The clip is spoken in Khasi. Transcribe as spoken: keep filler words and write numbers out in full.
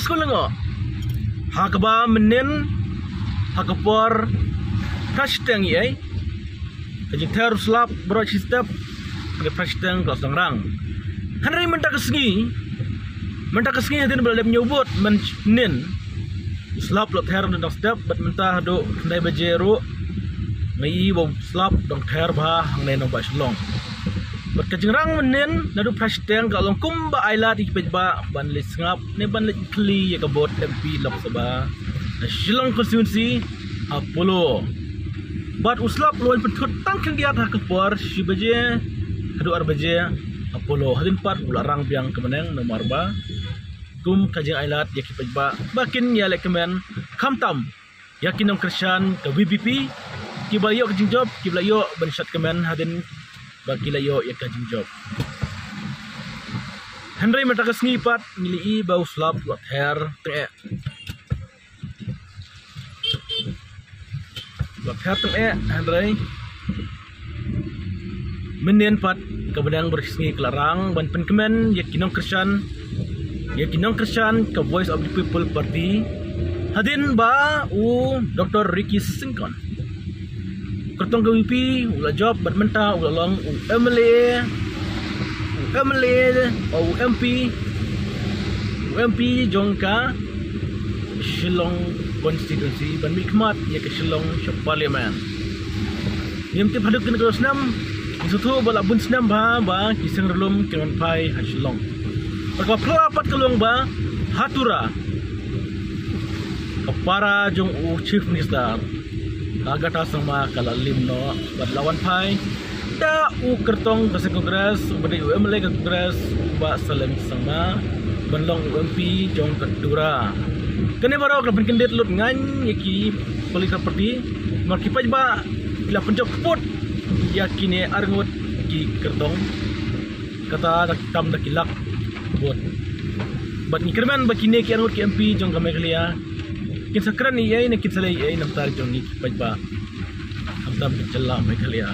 Skul ngo ha kaba mynnin ha ka por prashiteng i ei ka jingther u slap baroh shi step ka prashiteng ka sdang rang. Hynrei mynta ka sngi mynta ka sngi hadien ba la dep ñiew vote mynnin u slap la ther na dang step bad mynta haduh khyndai baje ruh nga i ba u slap dang ther bha hangne nongbah Shillong. Bad ka jingrang mynnin naduh prashiteng ka long kumba ailad ïa ki paidbah ban leit sngap ne ban leit khylli ïa ka vote M P Lok Sabha na Shillong constituency ha Polo. Bad u slap la wan pynthut tang khyndiat ha ka por shi baje haduh ar baje ha Polo. Hadien pat u la rang biang ka bneng namar ba kum ka jingailad ïa ki paidbah ba kin ïalehkmen khamtam ïa ki nongkyrshan ka V P P kiba la ïoh ka jingjop, kiba la ïoh ban shad kmen hadien ba ki la ïoh ïa ka jingjop. Hynrei mynta ka sngi pat ngi la i ba u slap u la ther teng eh. U la ther teng eh hynrei mynnin pat ka bneng baroh shi sngi ka la rang ban pynkmen ïa ki nongkyrshan ïa ki nongkyrshan ka Voice of the People Party hadien ba u Doctor Ricky Syngkon u kyrtong ka V P P u la jop bad mynta u la long u M L A u M L A u M P u M P jong ka Shillong constituency ban mihkhmat ïa ka Shillong sha parliament. Ngim tip haduh kane ka snem ngi sngewthuh ba la bun snem bha ba ki seng rlum kin wan phai ha Shillong. Bad kaba phylla pat ka long ba ha Tura ka para jong u Chief Minister ka Agatha Sangma ka la lim noh bad la wan phai da u kyrtong ka seng Congress uba dei u M L A ka Congress u Bah Saleng Sangma ban long u M P jong ka Tura. Kane baroh ka la pynkyndit lut ngan ïa ki political party namar ki paidbah ki la pynjop vote ïa kine arngut ki kyrtong. Kata da ki tam da ki lak vote. Bad ngi kyrmen ba kine ki arngut ki M P jong ka Meghalaya kin sa kren ei ei ne kin sa leh ei ei namar jong ngi ki paidbah. Khamtam ka jylla Meghalaya.